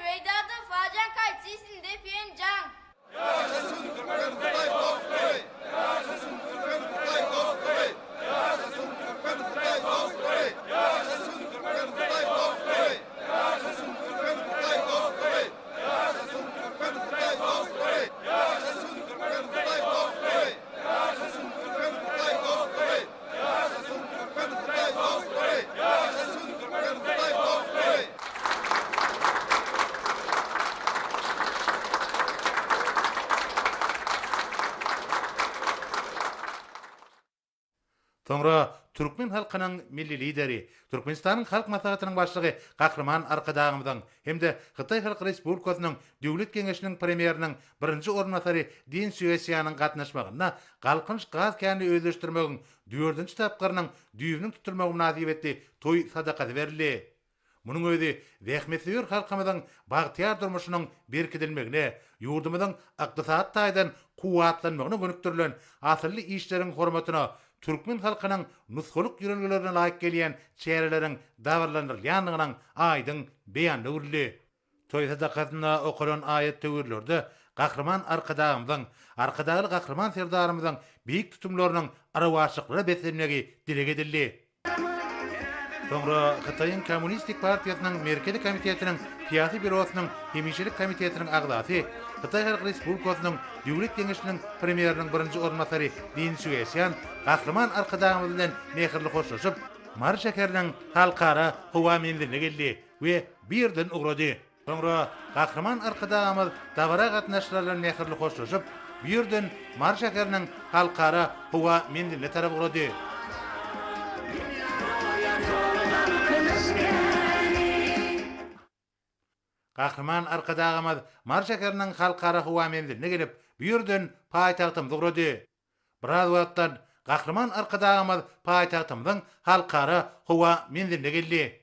伟大的发展开启新的篇章。 Ýaşasyn türkmen-hytaý dostlugy! Ýaşasyn türkmen-hytaý dostlugy! Ýaşasyn türkmen-hytaý dostlugy! Ýaşasyn türkmen-hytaý dostlugy! Ýaşasyn türkmen-hytaý dostlugy! Ýaşasyn türkmen-hytaý dostlugy! Ýaşasyn türkmen-hytaý dostlugy! Ýaşasyn türkmen-hytaý dostlugy! Ýaşasyn türkmen-hytaý dostlugy! Ýaşasyn türkmen-hytaý dostlugy! Soňra türkmen halkynyň Milli Lideri, Türkmenistanyň Halk Maslahatynyň Başlygy Gahryman Arkadagymyzyň hem-de Hytaý Halk Respublikasynyň Döwlet Geňeşiniň Premýeriniň birinji orunbasary Din Sýuesýanyň gatnaşmagynda Galkynyş gaz känini özleşdirmegiň dördünji tapgyrynyň düýbüniň tutulmagy mynasybetli toý sadakasy berildi. Munuň özi zähmetsöýer halkymyzyň bagtyýar durmuşynyň berkidilmegine, ýurdumyzyň ykdysady taýdan kuwwatlanmagyna gönükdirilen asylly işleriň hormatyna türkmen halkynyň nusgalyk ýörelgelerine laýyk gelýän çäreleriň dabaralandyrylýandygynyň aýdyň beýanyna öwrüldi. Toý sadakasynda okalan aýat-töwirlerde Gahryman Arkadagymyzyň, Arkadagly Gahryman Serdarymyzyň beýik tutumlarynyň rowaçlyklara beslenmegi dileg edildi. Soňra Hytaýyň Kommunistik partiýasynyň Merkezi komitetiniň Syýasy býurosynyň hemişelik komitetiniň agzasy, Hytaý Halk Respublikasynyň Döwlet Geňeşiniň Premýeriniň birinji orunbasary Lin Sýuesýan Gahryman Arkadagymyz bilen mähirli hoşlaşyp, Mary şäheriniň Halkara howa menziline geldi. We bu ýerden ugrady. Soňra Gahryman Arkadagymyz dabara gatnaşyjylar bilen mähirli hoşlaşyp, bu ýerden Mary şäheriniň Halkara howa menziline tarap ugrady. Gahryman Arkadagymyz Mary şäheriniň Halkara howa menziline gelip, bu ýerden paýtagtymyza ugrady. Biraz wagtdan Gahryman Arkadagymyz paýtagtymyzyň Halkara howa menziline geldi.